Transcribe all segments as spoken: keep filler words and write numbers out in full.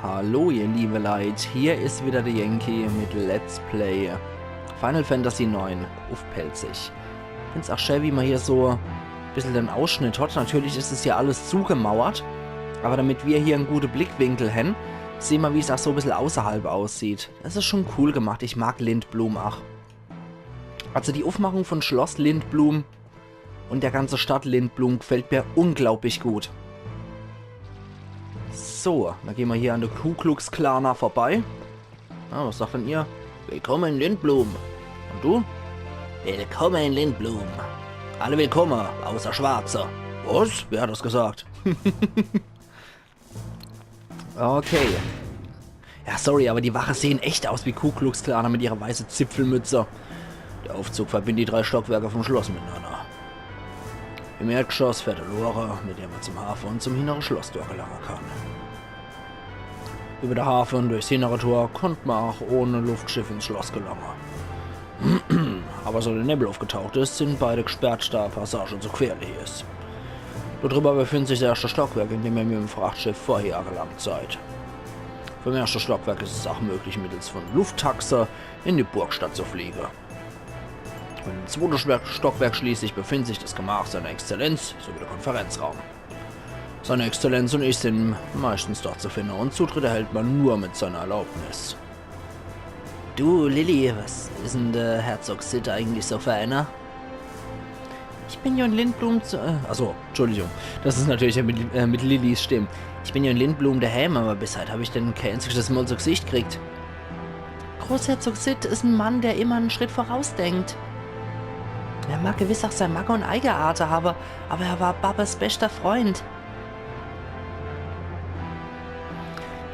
Hallo ihr liebe Leit, hier is wieder de Yankee mit Let's Play Final Fantasy neun uff Pälzisch. Find's ach schää, wie ma hier so e bissel den Ausschnitt hat. Natürlich is es hier alles zugemauert, aber damit wir hier en gute Blickwinkel hän, sehn ma, wie's ach so e bissel außerhalb aussieht. Das is schon cool gemacht, ich mag Lindblum ach. Also die Uffmachung von Schloss Lindblum und der ganze Stadt Lindblum gefällt mir unglaublich gut. So, dann gehn ma hier an de Ku Klux Klaner vorbei. Ah, was sagt denn ihr? Willkommen in Lindblum. Und du? Willkommen in Lindblum. Alle willkommen, außer Schwarze. Was? Wer hat das gesagt? Okay. Ja, sorry, aber die Wache sehn echt aus wie Ku Klux Klaner mit ihrer weiße Zipfelmütze. Der Aufzug verbindet die drei Stockwerke vom Schloss miteinander. Im Erdgeschoss fährt e Lore, mit dem ma zum Hafe und zum hinnere Schlosstor gelange kann. Über de Hafe und durchs hinnere Tor konnt ma ach ohne Luftschiff ins Schloss gelange. Aber so de Nebel aufgetaucht is, sin beide gesperrt, da Passage zu gefährlich is. Dort drüber befindet sich das erste Stockwerk, in dem ihr mit dem Frachtschiff vorher gelandet seid. Vom ersten Stockwerk is es ach möglich, mittels von Lufttaxe in die Burgstadt zu fliegen. Im zweiten Stockwerk schließlich befindet sich das Gemach seiner Exzellenz sowie der Konferenzraum. Seine Exzellenz und ich sind meistens dort zu finden und Zutritt erhält man nur mit seiner Erlaubnis. Du, Lili, was is denn der Herzog Cid eigentlich so für einer? Ich bin jo in Lindblum zu, äh, achso, Entschuldigung, das is natürlich mit, äh, mit Lilis Stimm. Ich bin jo in Lindblum daheim, aber bis heit hab ich den kee einziges Mal zu Gesicht gekriegt. Großherzog Cid is en Mann, der immer en Schritt vorausdenkt. Er mag gewiss ach sei Macke und Eigenarte habe, aber er war Babes bester Freund.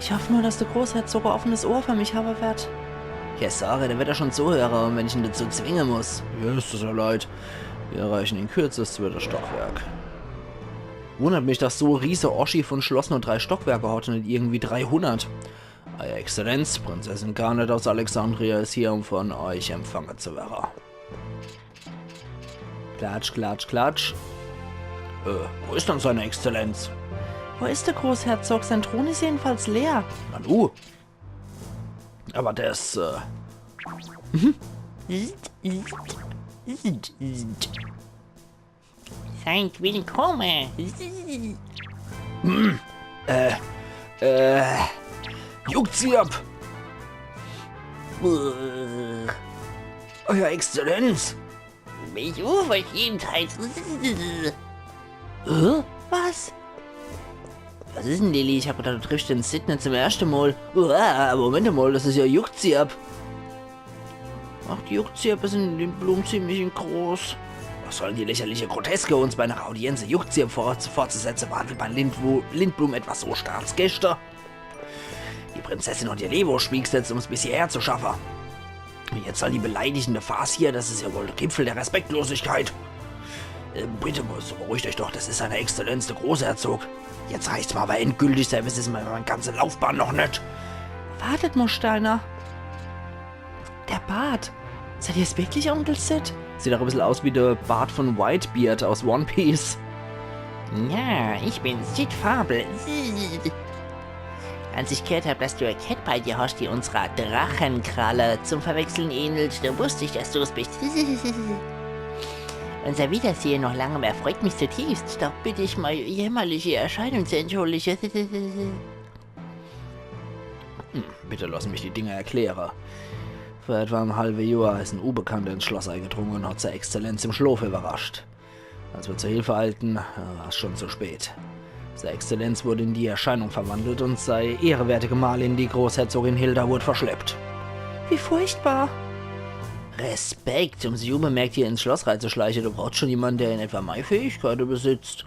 Ich hoff nur, dass der Großherzog e offenes Ohr für mich habe wird. Kee Sorge, der wird ja schon zuhören, wenn ich ihn dazu zwingen muss. Ja, es tut mir leid. Wir erreichen in Kürze das zweite Stockwerk. Wundert mich, dass so e riese Oschi von Schloss nur drei Stockwerke hat und nicht irgendwie dreihundert. Euer Exzellenz, Prinzessin Garnet aus Alexandria ist hier, um von euch empfangen zu werden. Klatsch, klatsch, klatsch. Äh, wo ist denn seine Exzellenz? Wo ist der Großherzog? Sein Thron ist jedenfalls leer. Nanu. Aber das, äh, Seid willkommen. Äh, äh, Juckziab! Äh, Euer Exzellenz! Welche Unverschämtheit! Hä? Was? Was ist denn, Lili? Ich hab gedacht, du triffst den Cid nicht zum ersten Mal. Uah, Moment mal, das ist ja Juckziab. Ach, die Juckziab is in Lindblum ziemlich in groß. Was soll denn die lächerliche Groteske, uns bei einer Audienz Juckziab vor, vorzusetzen? War bei Lindwu-, Lindblum etwa so Staatsgäste? Die Prinzessin und ihr Lebewohl-Schwiegssätze, um's bis hierher zu schaffen. Und jetzt soll die beleidigende Farce hier, das ist ja wohl der Gipfel der Respektlosigkeit. Äh, bitte, so beruhigt euch doch, das ist seine Exzellenz, der Großherzog. Jetzt reicht's mal aber endgültig, so was hab ich in meiner ganzen Laufbahn noch nicht. Wartet mal, Steiner. Der Bart. Seid ihr's wirklich, Onkel Cid? Sieht doch e bissel aus wie der Bart von Whitebeard aus One Piece. Ja, ich bin Cid Fabel. Als ich gehört hab, dass du e Kett bei dir hast, die unserer Drachenkralle zum Verwechseln ähnelt, da wusste ich, dass du's bist. Unser Wiedersehen nach langem Erfolg mich zutiefst. Doch bitte ich mal, jämmerliche Erscheinung zu entschuldigen. Hm, bitte lass mich die Dinge erklären. Vor etwa einem halben Jahr ist ein Unbekannter ins Schloss eingedrungen und hat Seine Exzellenz im Schlaf überrascht. Als wir zur Hilfe eilten, war es schon zu spät. Seine Exzellenz wurde in die Erscheinung verwandelt und seine ehrwerte Gemahlin, die Großherzogin Hilda, wurde verschleppt. Wie furchtbar! Respekt, um sich unbemerkt hier ins Schloss reinzuschleichen, da braucht's schon jemanden, der in etwa meine Fähigkeiten besitzt.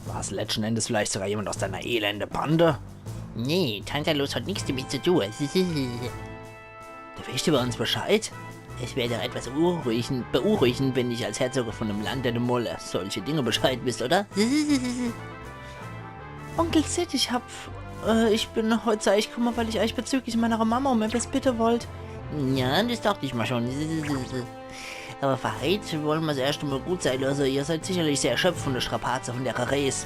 War's letzten Endes vielleicht sogar jemand aus deiner elenden Bande? Nee, Tantalus hat nichts damit zu tun. Da weißt du bei uns Bescheid? Es wäre doch etwas beunruhigend, beunruhigend, wenn ich als Herzog von einem Land, der Molle solche Dinge Bescheid wisst, oder? Onkel Cid, ich hab, äh, ich bin heut zu euch gekommen, weil ich euch bezüglich meiner Mama um etwas bitten wollt. Ja, das dachte ich mir schon. Aber für heute wollen wir's erst einmal gut sein lassen. Ihr seid sicherlich sehr erschöpft von der Strapaze, von der Reise.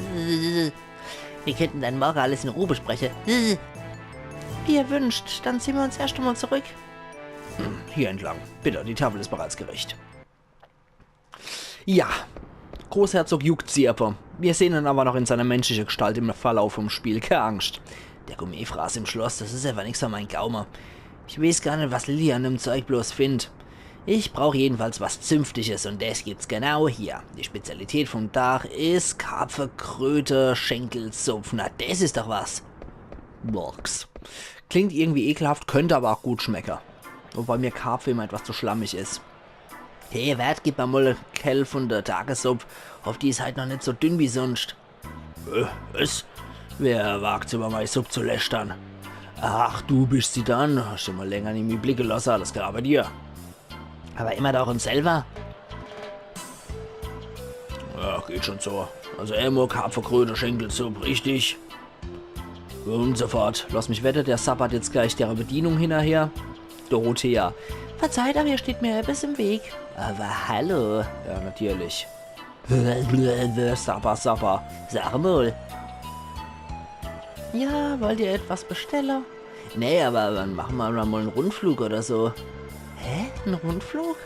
Wir könnten dann morgen alles in Ruhe besprechen. Wie ihr wünscht, dann ziehen wir uns erst einmal zurück. Hier entlang. Bitte, die Tafel ist bereits gericht. Ja, Großherzog juckt sie aber. Wir sehen ihn aber noch in seiner menschlichen Gestalt im Verlauf vom Spiel. Keine Angst. Der Gourmetfraß im Schloss, das ist einfach nichts für meinen Gaumen. Ich weiß gar nicht, was Lilly an dem Zeug bloß findet. Ich brauch jedenfalls was Zünftiges und das gibt's genau hier. Die Spezialität vom Tag ist Karpfekröte-Schenkelsuppe. Na, das ist doch was. Borks. Klingt irgendwie ekelhaft, könnte aber auch gut schmecken. Wobei mir Karpfen immer etwas zu schlammig ist. Hey, wart, gib mir mal e Kelle von der Tagessupp. Hoff, die is halt noch net so dünn wie sonst. Äh, was? Wer wagt's, über meine Supp zu lästern? Ach, du bist sie dann. Hast du mal länger nicht mehr blicke lassen, alles klar bei dir. Aber immer doch und selber? Ja, geht schon so. Also Elmo, Karpfekröte, Schenkelsupp, richtig? Und sofort. Lass mich wette, der sabbert jetzt gleich der Bedienung hinterher. Dorothea. Verzeiht, aber hier steht mir etwas im Weg. Aber hallo. Ja, natürlich. Sabber, sabber. Sag mal. Ja, wollt ihr etwas bestellen? Nee, aber dann machen wir mal einen Rundflug oder so. Hä? Ein Rundflug?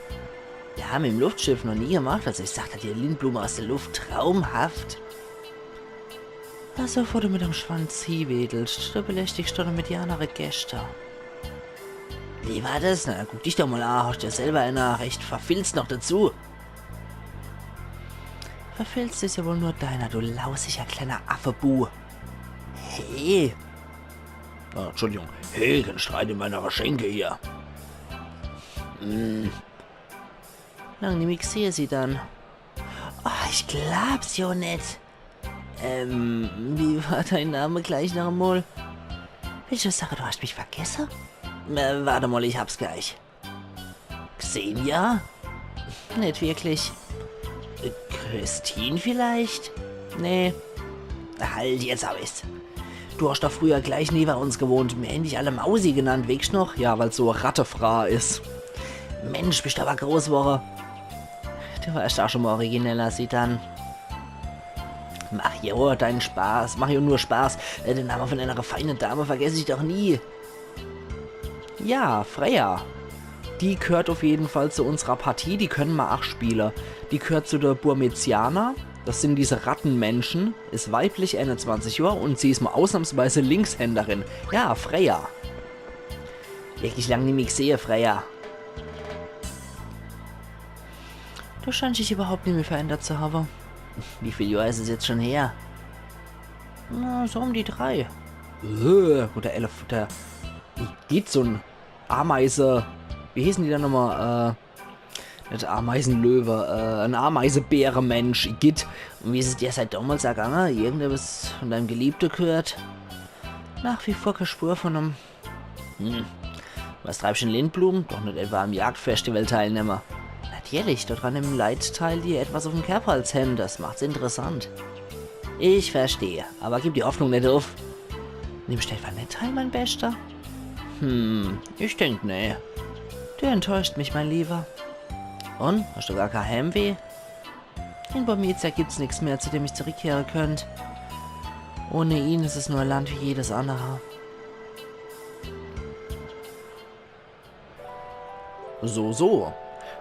Ja, mit dem Luftschiff noch nie gemacht. Also ich sag, die Lindblume aus der Luft, traumhaft. Also, bevor du mit dem Schwanz hiewedelst, du belästigst doch noch mit die andere Gäste. Wie war das? Na, guck dich doch mal an, hast ja selber einer recht verfilzt noch dazu. Verfilzt ist ja wohl nur deiner, du lausiger kleiner Affebu. Hey. Ah, Entschuldigung. Hey, kein Streit in meiner Verschenke hier. Hm. Lang nimmi gsehe sie dann. Oh, ich glaub's jo net. Ähm, wie war dein Name gleich noch einmal? Willst du sagen, du hast mich vergessen? Äh, warte mal, ich hab's gleich. Xenia? Nicht wirklich. Äh, Christine vielleicht? Nee. Halt, jetzt hab ich's. Du hast doch früher gleich neben uns gewohnt. Mir hän dich alle Mausi genannt, weescht noch? Ja, weil's so e Rattefraa is. Mensch, bist aber groß worre. Du warst auch schon mal origineller, Zidane. Mach jo deinen Spaß, mach jo nur Spaß. Äh, den Namen von einer feinen Dame vergesse ich doch nie. Ja, Freya. Die gehört auf jeden Fall zu unserer Partie, die können ma auch spiele. Die gehört zu der Burmezianer. Das sind diese Rattenmenschen, is weiblich, einundzwanzig Jahr und sie is mal ausnahmsweise Linkshänderin. Ja, Freya. Wirklich lang nimmi gsehe, Freya. Du scheinst dich überhaupt nimmi verändert zu haben. Wie viel Jahr is es jetzt schon her? Na, so um die drei. Äh, gut, der Elef, der Igitt, so en Ameise. Wie hießen die dann nochmal? Äh, net Ameisenlöwe, äh, en Ameisebäre-Mensch. Igitt. Und wie is es dir seit damals ergangen? Irgendetwas von deinem Geliebten gehört? Nach wie vor keine Spur von ihm. Hm. Was treibst du in Lindblum? Doch net etwa am Jagdfestival teilnehme? Natürlich, dort dran im Leitteil die etwas auf dem Körper als Hemd. Das macht's interessant. Ich verstehe, aber gib die Hoffnung net auf. Nimmst du etwa net teil, mein Bester? Hm, ich denk, nee. Du enttäuscht mich, mein Lieber. Und? Hast du gar kein Heimweh? In Burmecia gibt's nix mehr, zu dem ich zurückkehren könnt. Ohne ihn is es nur ein Land wie jedes andere. So, so.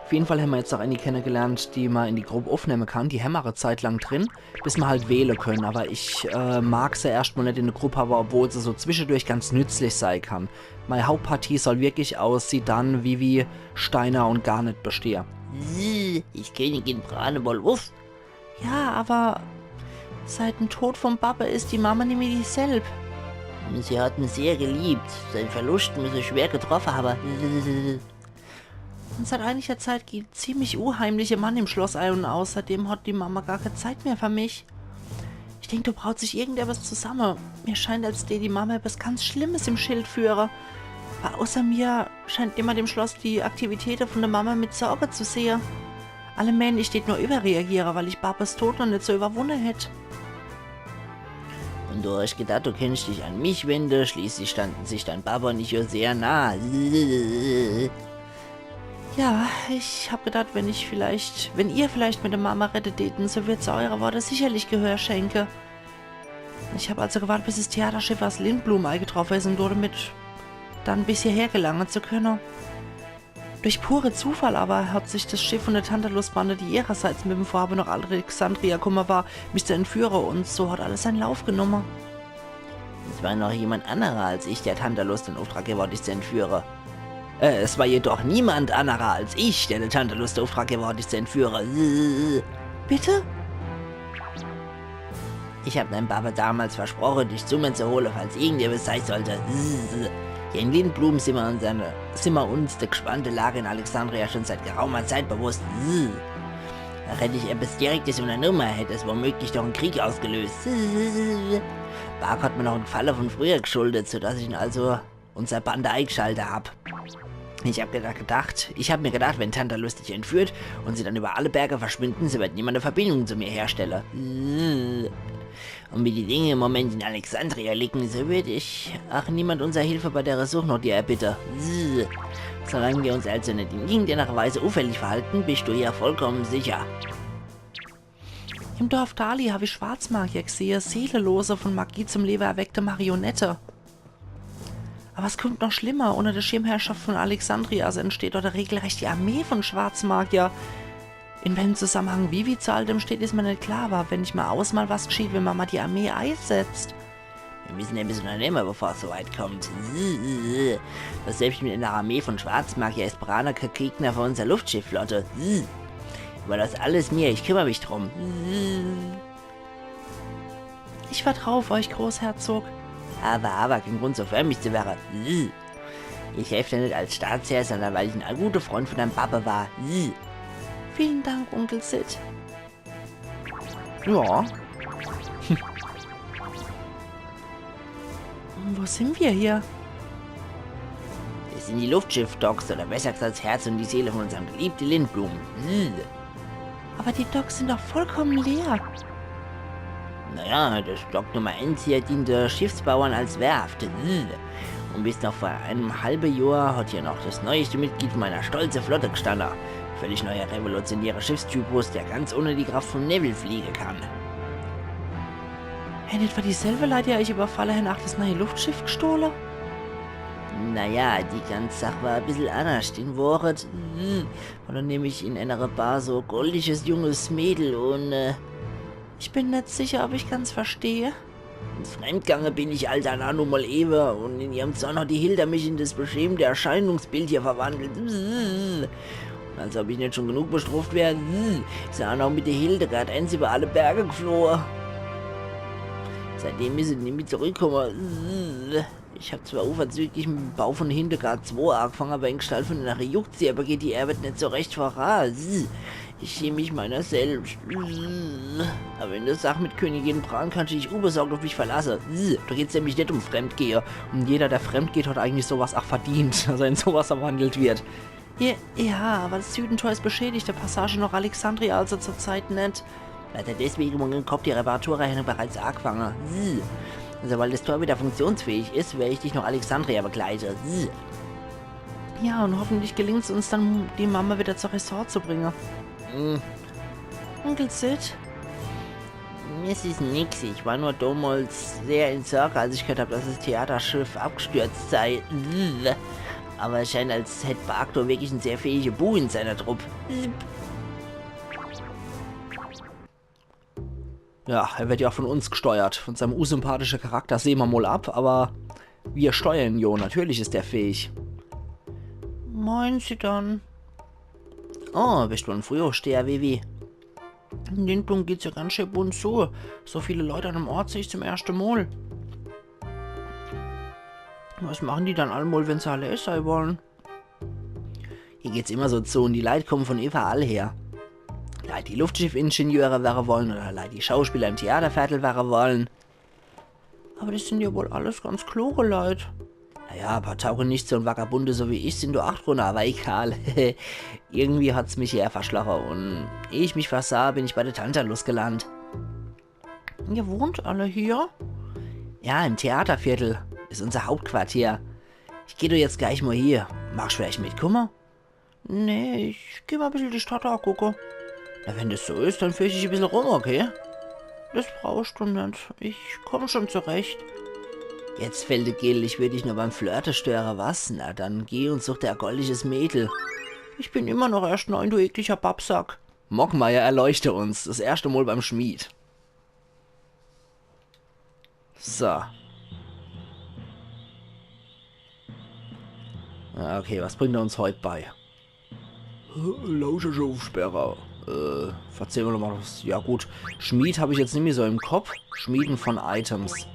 Auf jeden Fall hämmer jetzt auch eine kennengelernt, die ma in die Gruppe aufnehmen kann. Die hämmer e Zeit lang drin, bis ma halt wählen können. Aber ich äh, mag se erstmal net in der Gruppe haben, obwohl se so zwischendurch ganz nützlich sein kann. Meine Hauptpartie soll wirklich aus Zidane, Vivi, Steiner und Garnet bestehen. Ich kenne den Brane wohl uff. Ja, aber seit dem Tod vom Papa is die Mama nimmi dieselb. Sie hat ihn sehr geliebt. Sein Verlust muss sie schwer getroffen haben. Und seit einiger Zeit geht ziemlich unheimliche Mann im Schloss ein und aus. Seitdem hat die Mama gar keine Zeit mehr für mich. Ich denk, da braut sich irgendetwas zusammen. Mir scheint, als tät die Mama etwas ganz Schlimmes im Schild führen. Aber außer mir scheint niemand im Schloss die Aktivitäten von der Mama mit Sorge zu sehen. Alle meinen, ich tät nur überreagieren, weil ich Babas Tod noch nicht so überwunden hätt. Und du hast gedacht, du könntest dich an mich wenden, schließlich standen sich dein Papa und ich ja sehr nah. Ja, ich hab gedacht, wenn ich vielleicht, wenn ihr vielleicht mit der Mama reden täten, so wird sie eure Worte sicherlich Gehör schenken. Ich hab also gewartet, bis das Theaterschiff aus Lindblum eingetroffen ist, um damit dann bis hierher gelangen zu können. Durch pure Zufall aber hat sich das Schiff von der Tantalus-Bande, die ihrerseits mit dem Vorhaben nach Alexandria gekommen war, mich zu entführen, und so hat alles seinen Lauf genommen. Es war noch jemand anderer als ich, der Tantalus den Auftrag gewährt ist zu entführen. Äh, es war jedoch niemand anderer als ich, der den Tantalus den Auftrag gewährt ist zu entführen. Bitte? Ich hab deinem Papa damals versprochen, dich zu mir zu holen, falls irgendetwas sein sollte. Hier in Lindblum sind wir, unseren, sind wir uns der gespannten Lage in Alexandria schon seit geraumer Zeit bewusst. Hätte ich etwas Direktes unternommen, hätte es womöglich noch einen Krieg ausgelöst. Bark hat mir noch einen Gefallen von früher geschuldet, sodass ich ihn also unserer Bande eingeschaltet hab. Ich hab gedacht, gedacht, ich hab mir gedacht, wenn Tantalus dich entführt und sie dann über alle Berge verschwinden, sie wird niemand eine Verbindung zu mir herstellen. Und wie die Dinge im Moment in Alexandria liegen, so würde ich auch niemand unsere Hilfe bei der Suche nach dir erbitten. Solange wir uns also nicht in irgendeiner Weise auffällig verhalten, bist du hier vollkommen sicher. Im Dorf Dali hab ich Schwarzmagier gesehe, Seelenlose, von Magie zum Leben erweckte Marionette. Aber es kommt noch schlimmer. Unter der Schirmherrschaft von Alexandria, also entsteht dort regelrecht die Armee von Schwarzmagier. In welchem Zusammenhang Vivi zu all dem steht, ist mir nicht klar, aber wenn ich mal ausmal, was geschieht, wenn man mal die Armee einsetzt. Wir müssen etwas unternehmen, bevor es so weit kommt. Was, selbst mit einer Armee von Schwarzmagier ist Brana kein Gegner für unsere Luftschiffflotte. Überlass alles mir, ich kümmere mich drum. Ich vertraue auf euch, Großherzog. Aber, aber, kein Grund, so förmlich zu werden. Ich helfe dir nicht als Staatsherr, sondern weil ich ein guter Freund von deinem Papa war. Vielen Dank, Onkel Cid. Ja. Wo sind wir hier? Wir sind die Luftschiff-Docks, oder besser gesagt das Herz und die Seele von unserem geliebten Lindblum. Aber die Docks sind doch vollkommen leer. Naja, das Dock Nummer eins hier diente Schiffsbauern als Werft. Und bis noch vor einem halben Jahr hat hier noch das neueste Mitglied von meiner stolzen Flotte gestanden. Völlig neuer revolutionärer Schiffstypus, der ganz ohne die Kraft vom Nebel fliegen kann. Hänn etwa dieselbe Leit, die euch überfalle hänn, ach das neue Luftschiff gestohle? Naja, die ganze Sache war ein bisschen anders. In Wohret, hm, war dann nämlich in einer Bar so goldiges junges Mädel und, äh, ich bin nicht sicher, ob ich ganz verstehe. Fremdgange bin ich, Alter, na nun mal ewe. Und in ihrem Zorn hat die Hilda mich in das beschämte Erscheinungsbild hier verwandelt. Und als ob ich nicht schon genug bestraft wär, ist er auch noch mit der Hildegard eins über alle Berge geflohen. Seitdem ist er nie mehr zurückgekommen. Ich hab zwar unverzüglich mit dem Bau von Hildegard zwei angefangen, aber in Gestalt von einer Juckzieher begeht die Arbeit nicht so recht voran. Ich schäme mich meiner selbst. Aber in der Sache mit Königin Bran kannst du dich unbesorgt auf mich verlassen. Da geht's nämlich nicht um Fremdgehe. Und jeder, der fremdgeht, hat eigentlich sowas auch verdient, dass er in sowas verwandelt wird. Ja, ja, aber das Südentor ist beschädigt, der Passage nach Alexandria also zurzeit nicht. Leider deswegen, mein Kopf, die Reparaturrechnung bereits angefangen. Und sobald das Tor wieder funktionsfähig ist, werde ich dich nach Alexandria begleiten. Ja, und hoffentlich gelingt es uns dann, die Mama wieder zur Raison zu bringen. Hm. Onkel Cid? Es ist nix, ich war nur damals sehr in Sorge, als ich gehört hab, dass das Theaterschiff abgestürzt sei. Aber es scheint, als hätte Bark wirklich einen sehr fähigen Bu in seiner Truppe. Ja, er wird ja auch von uns gesteuert. Von seinem unsympathischen Charakter sehen wir mal ab, aber wir steuern jo. Natürlich ist er fähig. Moin, Zidane. Oh, bist du ein Frühaufsteher, Vivi? In Lindblum geht's ja ganz schön bunt zu. So viele Leute an einem Ort sehe ich zum ersten Mal. Was machen die dann allemal, wenn sie allein sein wollen? Hier geht's immer so zu und die Leute kommen von überall her. Leute, die Luftschiffingenieure werden wollen oder Leute, die Schauspieler im Theaterviertel werden wollen. Aber das sind ja wohl alles ganz kluge Leute. Naja, ein paar Taugenichtse und Vagabunde so wie ich sind doch auch drunter, aber egal. Irgendwie hat's mich hierher verschlagen und ehe ich mich versah, bin ich bei der Tantalus gelandet. Ihr wohnt alle hier? Ja, im Theaterviertel ist unser Hauptquartier. Ich geh doch jetzt gleich mal hier. Magst vielleicht mitkommen? Nee, ich geh mal ein bisschen die Stadt angucken. Na, wenn das so ist, dann führ ich dich ein bisschen rum, okay? Das brauchst du net. Ich komm schon zurecht. Jetzt, Feldegel, ich würd dich nur beim Flirte störe, was? Na, dann geh und such dir e goldiges Mädel. Ich bin immer noch erscht neun, du ekliger Babbsack. Mogmire, erleuchte uns. Das erschte Mol beim Schmied. So. Ah, okay, was bringt er uns heut bei? Äh, Lauscherschufsperrer. Äh, verzähl mer doch mol was. Ja gut, Schmied hab ich jetzt nimmi so im Kopp. Schmieden von Items.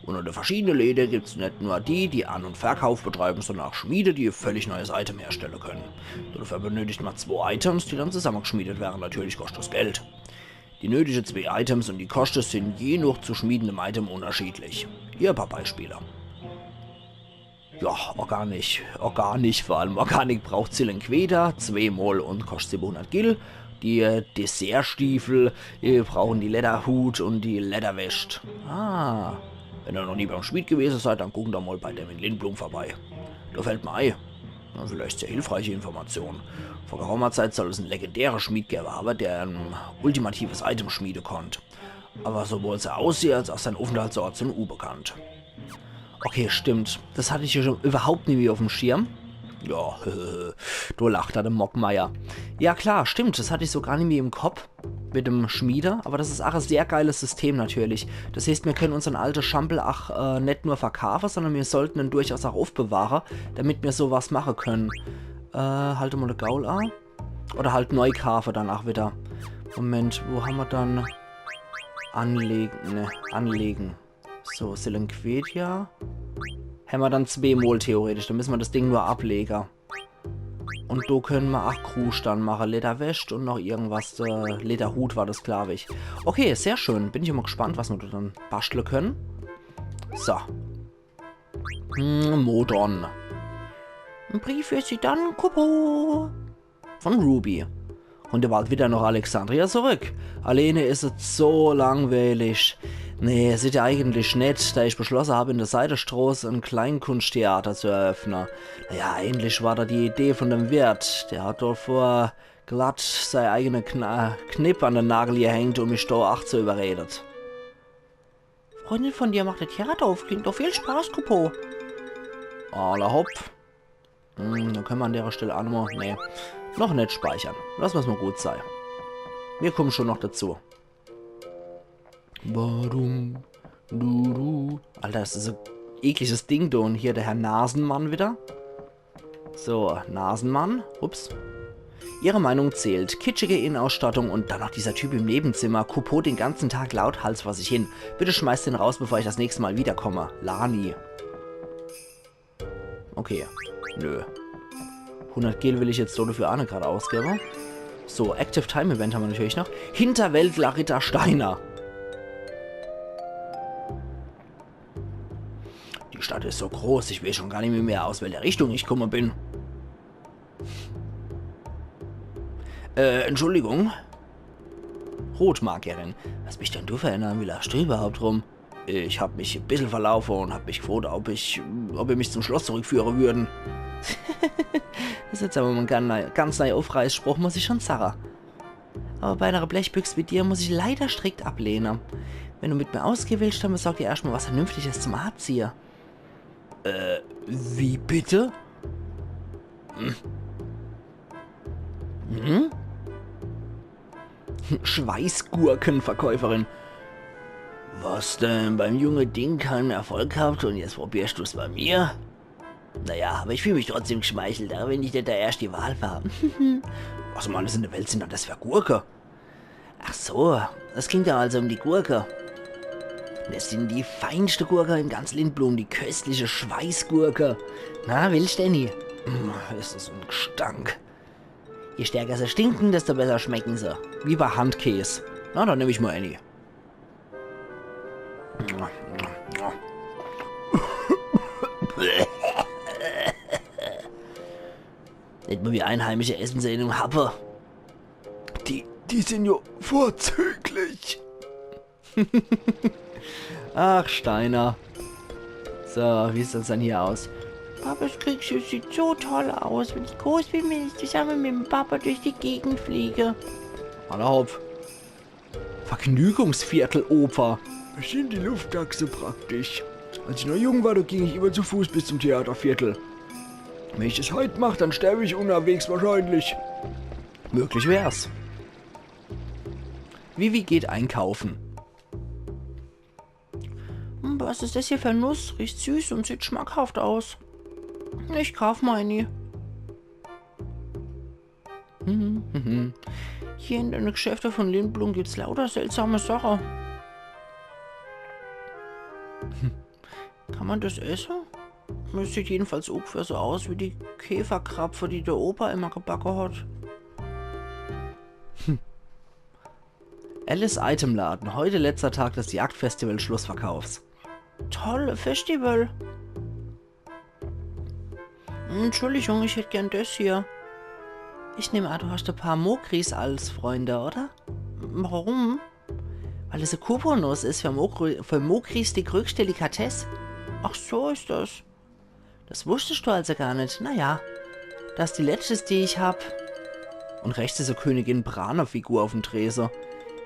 Unter de verschiedene Lehde gibt's net nur die, die An- und Verkauf betreiben, sondern auch Schmiede, die e völlig neues Item herstelle können. Dafür benötigt ma zwo Items, die dann zusammegeschmiedet werre. Natürlich koscht das Geld. Die nötige zwee Items und die Koschte sind je noch zu schmiedendem Item unterschiedlich. Hier e paar Beispiele. Ja, Organic. Organic vor allem. Organic braucht Silenqueda zwee Mol und koscht siebehundert Gil. Die, äh, Dessertstiefel, die brauchen die Lederhut und die Lederwäscht. Ah, wenn ihr noch nie beim Schmied gewese seid, dann gucken doch mol bei dem in Lindblum vorbei. Da fällt mir ei, na, vielleicht sehr hilfreiche Information. Vor geraumer Zeit soll es en legendäre Schmied gewwe hawwe, der e ultimatives Item schmiede konnt. Aber sowohl sein Aussehen als auch sein Aufenthaltsort sind unbekannt. Okay, stimmt. Das hatte ich ja schon überhaupt nie mehr auf dem Schirm. Ja, do lacht er, der Mogmire. Ja klar, stimmt. Das hatte ich so gar nicht mehr im Kopf mit dem Schmiede. Aber das ist auch ein sehr geiles System natürlich. Das heißt, wir können unseren alten Schampel auch äh, nicht nur verkaufen, sondern wir sollten ihn durchaus auch aufbewahren, damit wir sowas machen können. Äh, halt mal eine Gaul an. Oder halt neu kaufen danach wieder. Moment, wo haben wir dann? Anlegen, ne, anlegen. So, Silenquedia. Hämmer dann zwee Mol theoretisch. Dann müssen wir das Ding nur ablegen. Und do können wir acht Krusch dann machen. Lederwäscht und noch irgendwas. Äh, Lederhut war das, glaub ich. Okay, sehr schön. Bin ich immer gespannt, was wir da dann basteln können. So. Hm, Modon. Ein Brief für Zidane Kupo. Von Ruby. Und ihr wart wieder nach Alexandria zurück. Alleine is es so langweilig. Nee, seid ihr eigentlich net, da ich beschlossen hab, in der Seitestroß ein Kleinkunsttheater zu eröffnen. Naja, eigentlich war da die Idee von dem Wirt. Der hat doch vor glatt sei eigene Kna Knipp an den Nagel gehängt, um mich da acht zu überredet. Freundin von dir macht das Theater auf. Klingt doch viel Spaß, Kupo. Alla hopp. Hm, dann können wir an der Stelle auch nochmal, nee, noch nicht speichern. Lass mir's mal gut sein. Wir kommen schon noch dazu. Warum? Du, du. Alter, das ist so ekliges Ding, du. Und hier der Herr Nasenmann wieder. So, Nasenmann. Ups. Ihre Meinung zählt. Kitschige Innenausstattung und dann noch dieser Typ im Nebenzimmer. Kupo den ganzen Tag lauthals vor sich hin. Bitte schmeißt den raus, bevor ich das nächste Mal wiederkomme. Lani. Okay. Nö. Hundert Gil will ich jetzt so dafür auch nicht gerade ausgeben. So, Active Time Event haben wir natürlich noch. Hinterwäldler Ritter Steiner. Die Stadt ist so groß, ich weiß schon gar nicht mehr, aus welcher Richtung ich gekommen bin. Äh, Entschuldigung. Rotmagierin, was bist denn du für einer? Wie lachst du überhaupt rum? Ich hab mich e bissel verlaufen und hab mich gefragt, ob ich, ob ihr mich zum Schloss zurückführen würden. Das ist jetzt aber mal ein ganz neu-, ganz neuer Aufreißspruch, muss ich schon sagen. Aber bei einer Blechbüchse wie dir muss ich leider strikt ablehnen. Wenn du mit mir ausgehen willst, dann besorg dir erstmal was Vernünftiges zum Anziehen. Äh, wie bitte? Hm? Hm? Schweißgurkenverkäuferin. Was denn? Beim junge Ding keinen Erfolg gehabt und jetzt probierst du's bei mir? Naja, aber ich fühl mich trotzdem geschmeichelt, auch wenn ich nicht der erste die Wahl war. Was um alles in der Welt sind dann das für Gurke? Ach so, es ging da also um die Gurke. Das sind die feinste Gurke in ganz Lindblum, die köstliche Schweißgurke. Na, willst du, Annie? Mm, ist das ein Gestank. Je stärker sie stinken, desto besser schmecken sie. Wie bei Handkäs. Na, dann nehm ich mal Annie. Nicht mal wie einheimische essen sie in einem Happe. Die, die sind ja vorzüglich. Ach, Steiner. So, wie sieht's denn hier aus? Papas Kriegschiff sieht so toll aus. Wenn ich groß bin, will ich zusammen mit dem Papa durch die Gegend fliegen. Alla hopp. Vergnügungsviertel, Opa. Ich find die Lufttaxe praktisch. Als ich noch jung war, da ging ich immer zu Fuß bis zum Theaterviertel. Wenn ich das heut mach, dann sterb ich unterwegs wahrscheinlich. Möglich wär's. Vivi geht einkaufen. Hm, was is das hier für Nuss? Riecht süß und sieht schmackhaft aus. Ich kauf mal eine. Hm, hm, hm. Hier in de Geschäfte von Lindblum gibt's lauter seltsame Sache. Hm. Kann man das esse? Das sieht jedenfalls ungefähr so aus wie die Käferkrapfe, die der Opa immer gebacke hat. Hm. Alice Itemladen. Heute letzter Tag des Jagdfestivals Schlussverkaufs. Tolle Festival. Entschuldigung, ich hätt gern das hier. Ich nehm an, du hast ein paar Mogrys als Freunde, oder? Warum? Weil es eine Kubonuss ist für, Mogry, für Mogrys die größte Delikatesse. Ach, so ist das. Das wusstest du also gar nicht. Naja, das ist die letzte, die ich hab. Und rechts ist eine Königin Brana-Figur auf dem Tresen.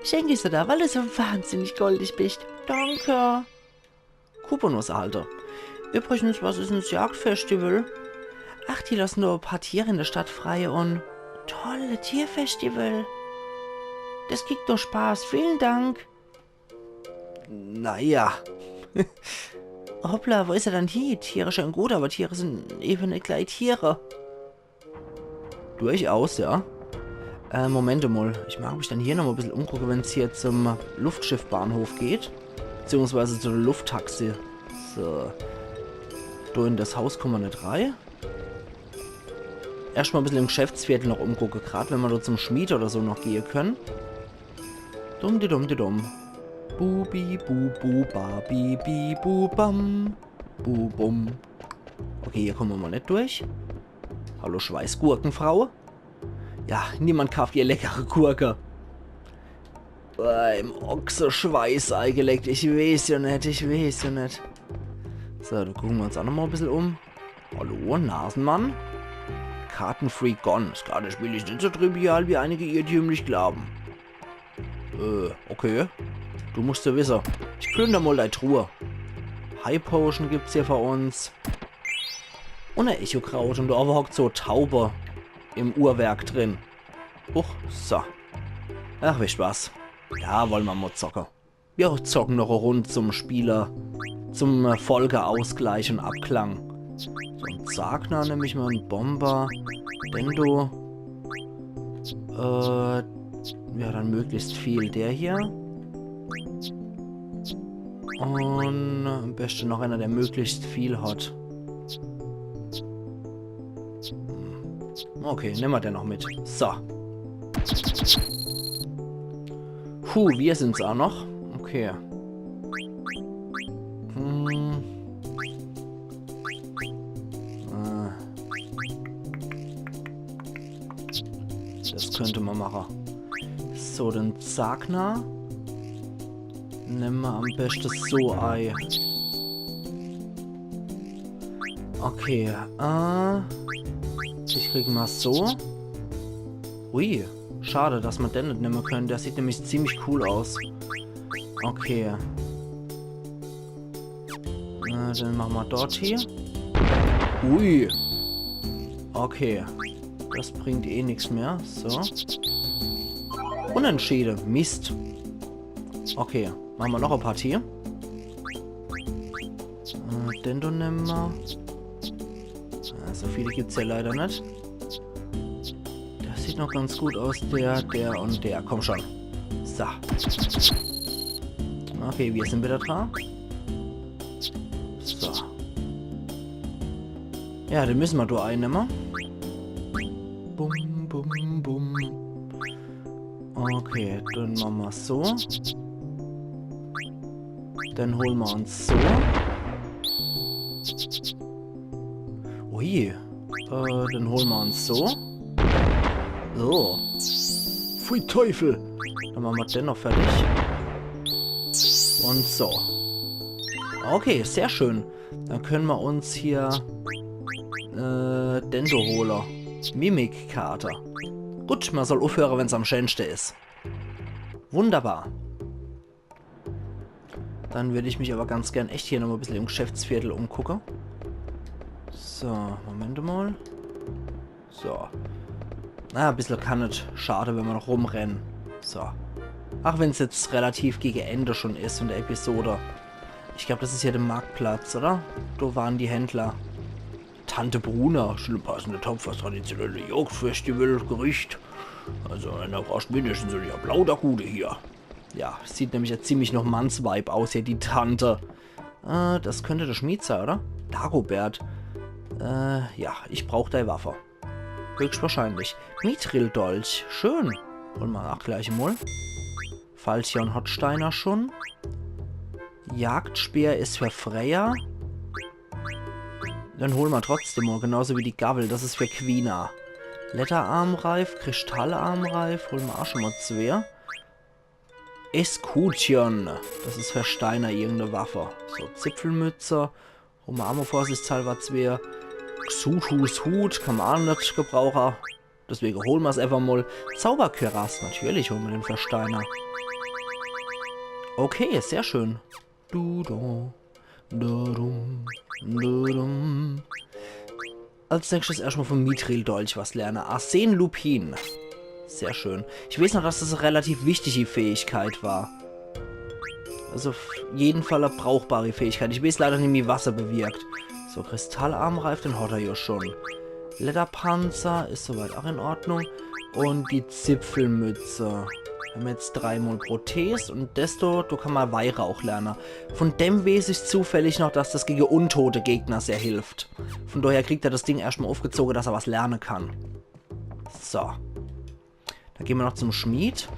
Schenk ich sie dir, weil du so wahnsinnig goldig bist. Danke. Kubonuss erhalte. Übrigens, was ist denn das Jagdfestival? Ach, die lassen nur ein paar Tiere in der Stadt frei und tolle Tierfestival. Das gibt doch Spaß. Vielen Dank. Naja. Hoppla, wo ist er dann hin? Tiere schön gut, aber Tiere sind eben nicht gleich Tiere. Durchaus, ja. Äh, Moment mal. Ich mag mich dann hier noch mal ein bisschen umgucken, wenn's hier zum Luftschiffbahnhof geht. Beziehungsweise zu der Lufttaxe. So. Da in das Haus kommen wir nicht rein. Erstmal ein bisschen im Geschäftsviertel noch umgucken, grad wenn wir dort zum Schmied oder so noch gehen können. Dumm di dumm di dumm. Bu bi bu bu ba bi bi bu bam. Bu bum. Okay, hier kommen wir mal nicht durch. Hallo Schweißgurkenfrau. Ja, niemand kauft ihr leckere Gurke. Boah, im Ochseschweiß eingelegt. Ich weiß ja nicht, ich weiß ja nicht. So, da gucken wir uns auch noch mal ein bisschen um. Hallo, Nasenmann. Kartenfreak Gone. Das Kartenspiel ist nicht so trivial, wie einige irrtümlich glauben. Äh, okay. Du musst ja wissen. Ich plünder mal deine Truhe. High Potion gibt's hier für uns. Und ein Echokraut. Und da aber hockt so Taube im Uhrwerk drin. Huch, so. Ach, wisst was. Ja, wollen wir mal zocken. Wir zocken noch eine Runde zum Spieler, zum äh, Folgeausgleich und Abklang. So ein Zagna nehme ich mal, ein Bomber, Bendo. Äh, ja, dann möglichst viel der hier. Und am besten noch einer, der möglichst viel hat. Okay, nehmen wir den noch mit. So. Puh, wir sind's auch noch. Okay. Hm. Äh. Das könnte man machen. So, den Zagna nehmen wir am besten so ein. Okay, äh, ich krieg mal so. Ui, schade, dass wir den nicht nehmen können. Der sieht nämlich ziemlich cool aus. Okay. Äh, den machen wir dort hier. Ui. Okay. Das bringt eh nichts mehr. So. Unentschieden. Mist. Okay. Machen wir noch eine Partie. Äh, den do nehmen wir. Ja, so viele gibt's ja leider nicht. Das sieht noch ganz gut aus. Der, der und der. Komm schon. So. Okay, wir sind wieder dran. So. Ja, den müssen wir da einnehmen. Bum, bum, bum. Okay, dann machen wir so. Dann holen wir uns so. Ui. Äh, dann holen wir uns so. So. Pfui Teufel. Dann machen wir den noch fertig. Und so. Okay, sehr schön. Dann können wir uns hier äh, Dendo holen. Mimic-Karte. Gut, man soll aufhören, wenn's am schönsten ist. Wunderbar. Dann würd ich mich aber ganz gern echt hier nochmal e bissel im Geschäftsviertel umgucke. So, Moment mal. So. Na, e bissel kann net schade, wenn mer noch rumrennen. So. Ach wenn's jetzt relativ gege Ende schon is von der Episode. Ich glaub, das is hier der Marktplatz, oder? Do waren die Händler. Tante Bruna, schon e passende Topf fürs traditionelle Jagdfestival-Gericht. Also, einer braucht mindestens so die Applaus der Gute hier. Ja, sieht nämlich ja ziemlich noch Mannsweib aus hier, die Tante. Äh, das könnte der Schmied sein, oder? Dagobert. Äh, ja, ich brauch dei Waffe. Höchstwahrscheinlich. Mithril-Dolch. Schön. Hol mer ach gleich mal. Falchion hot Steiner schon. Jagdspeer is für Freya. Den hol mer trotzdem mal, genauso wie die Gawel. Das is für Quina. Lederarmreif, Kristallarmreif, hol mer ach schon mal zwee. Escutcheon. Das is für Steiner irgende Waffe. So, Zipfelmütze. Hol mer ach mal vorsichtshalber zwee. Xuthus Hut kann mer ach net gebrauche. Deswege hol mer's einfach mal. Zauberkürass, natürlich hol mer den für Steiner. Okay, sehr schön. Du, du, du, dum, du, dum. Als nächstes erstmal vom Mithril-Dolch was lerne. Arsen Lupin. Sehr schön. Ich weiß noch, dass das e relativ wichtige Fähigkeit war. Also auf jeden Fall e brauchbare Fähigkeit. Ich weiß leider nimmi, was er bewirkt. So, Kristallarmreif, den hat er ja schon. Lederpanzer is soweit auch in Ordnung. Und die Zipfelmütze. Wir haben jetzt dreimal Protes und desto, do kann man Weihrauch lernen. Von dem weiß ich zufällig noch, dass das gegen untote Gegner sehr hilft. Von daher kriegt er das Ding erstmal aufgezogen, dass er was lernen kann. So. Dann gehen wir noch zum Schmied.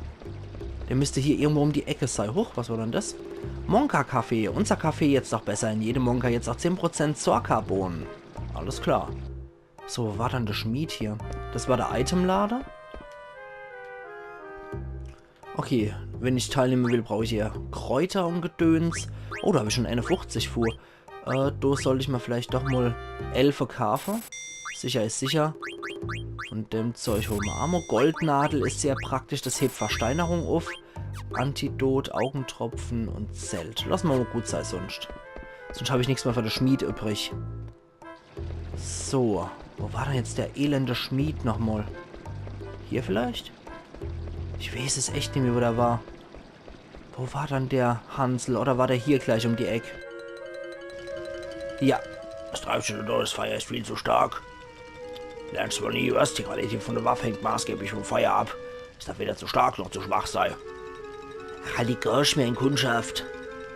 Der müsste hier irgendwo um die Ecke sein. Huch, was war denn das? Monka-Kaffee. Unser Kaffee jetzt auch besser. In jedem Monka jetzt auch zehn Prozent Sorka-Bohnen. Alles klar. So, wo war dann der Schmied hier? Das war der Itemlader. Okay, wenn ich teilnehmen will, brauche ich hier Kräuter und Gedöns. Oh, da habe ich schon einundfünfzig Fu. Äh, do sollt ich mir vielleicht doch mal Elfe kaufe. Sicher is sicher. Von dem Zeug hole mer Ammo. Goldnadel is sehr praktisch, das hebt Versteinerung auf. Antidot, Augentropfen und Zelt. Lass mer mal gut sei sonst. Sonst hab ich nix mehr für de Schmied übrig. So, wo war denn jetzt der elende Schmied nochmal? Hier vielleicht? Ich weiß es echt nimmi, wo der war. Wo war dann der Hansel? Oder war der hier gleich um die Eck? Ja, was treibst du da? Das Feuer ist viel zu stark. Lernst wohl nie was, die Qualität von der Waffe hängt maßgeblich vom Feuer ab. Ist da weder zu stark noch zu schwach sei. Halt die Gosch mir in Kundschaft.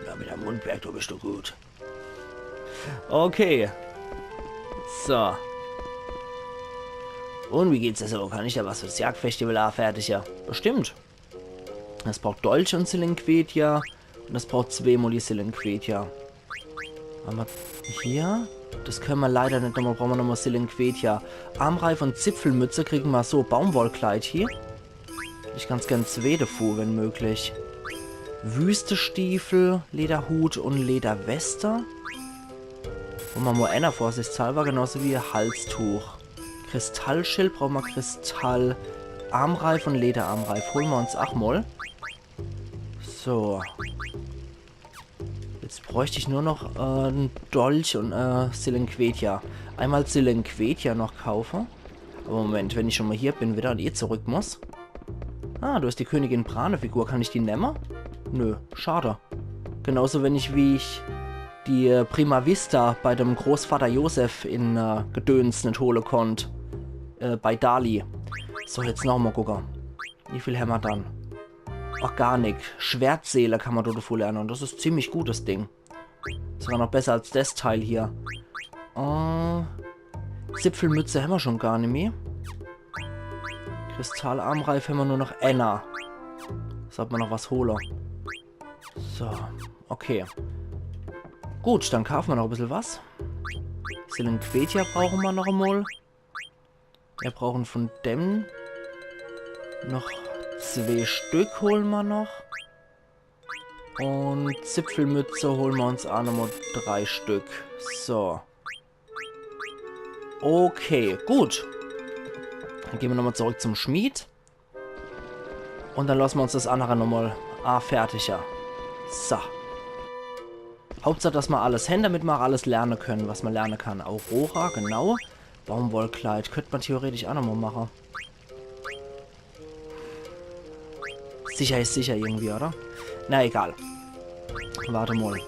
Ja, mit dem Mundwerk, du bist du gut. Okay. So. Und wie geht's dir so? Kann ich da was fürs Jagdfestival anfertigen? Bestimmt. Das braucht Dolch und Silenquetia. Und das braucht zweimal die Silenquetia. Haben wir hier? Das können wir leider nicht nochmal. Brauchen wir nochmal Silenquetia. Armreif und Zipfelmütze kriegen wir so. Baumwollkleid hier. Hätt ich ganz gern zwee davon, wenn möglich. Wüstestiefel, Lederhut und Lederweste. Und mal einer vorsichtshalber, genauso wie Halstuch. Kristallschild brauchen wir, Kristall, Armreif und Lederarmreif. Holen wir uns auch mal. So. Jetzt bräuchte ich nur noch äh, einen Dolch und äh, Silenquetia. Einmal Silenquetia noch kaufen. Aber Moment, wenn ich schon mal hier bin, wieder und eh zurück muss. Ah, du hast die Königin Brane Figur. Kann ich die nehmen? Nö, schade. Genauso wenig wie ich die äh, Prima Vista bei dem Großvater Josef in äh, Gedöns nicht holen konnt. Äh, bei Dali. So, jetzt noch mal gucken. Wie viel haben wir dann? Organic. Schwertseele kann man dort dazu lernen. Und das ist ziemlich gut, das Ding. Sogar noch besser als das Teil hier. Äh, Zipfelmütze haben wir schon gar nimmi. Kristallarmreif haben wir nur noch einer. Sollte man noch was holen. So, okay. Gut, dann kaufen wir noch ein bisschen was. Silenquetia brauchen wir noch einmal. Wir brauchen von dem noch zwei Stück, holen wir noch. Und Zipfelmütze holen wir uns auch nochmal drei Stück. So. Okay, gut. Dann gehen wir nochmal zurück zum Schmied. Und dann lassen wir uns das andere nochmal ah, fertiger. So. Hauptsach, dass ma alles hän, damit ma ach alles lerne kenne, was ma lerne kann. Aurora, genau. Baumwollkleid könnt ma theoretisch ach nochmol mache. Sicher is sicher irgendwie, oder? Na egal. Wart emol.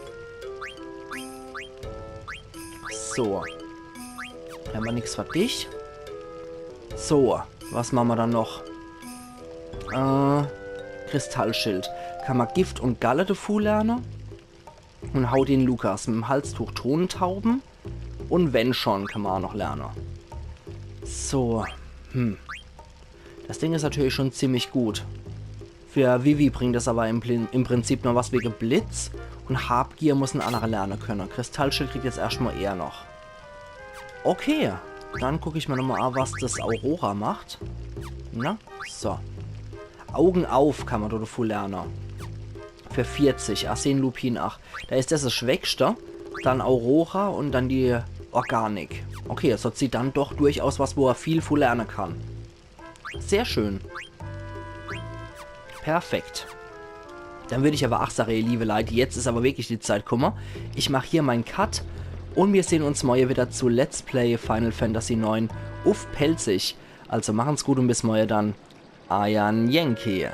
So. Hämmer nix fer dich. So, was mache ma dann noch? Äh, Kristallschild. Kann ma Gift un Galle dezu lerne. Un Hau den Lukas mit'm Halstuch Tontaube. Un Wenn schon kann ma ach noch lerne. So, hm. Das Ding is natürlich schon ziemlich gut. Für Vivi bringt das awwer im, Plin- im Prinzip noch was wege Blitz. Un Habgier muss en annerer lerne kenne. Kristallschild kriegt jetzt erschtmol er noch. Okay, dann guck ich mol nochmol a, was das Aurora macht. Na, so. Augen auf kann ma do dezu lerne. Für vierzig. Arsen Lupin, ach. Do is das das Schwächste. Dann Aurora un dann die Organik. Okay, jetzt hat sie dann doch durchaus was, wo er viel vu lerne kann. Sehr schön. Perfekt. Dann würd ich awwer ach sage, ihr liewe Leit, jetzt is awwer wirklich die Zeit kumme. Ich mach hier mein Cut un mir sehn uns morje widder zu Let's Play Final Fantasy neun uff Pälzisch. Also machen's gut un bis morje dann. Eier Yankee.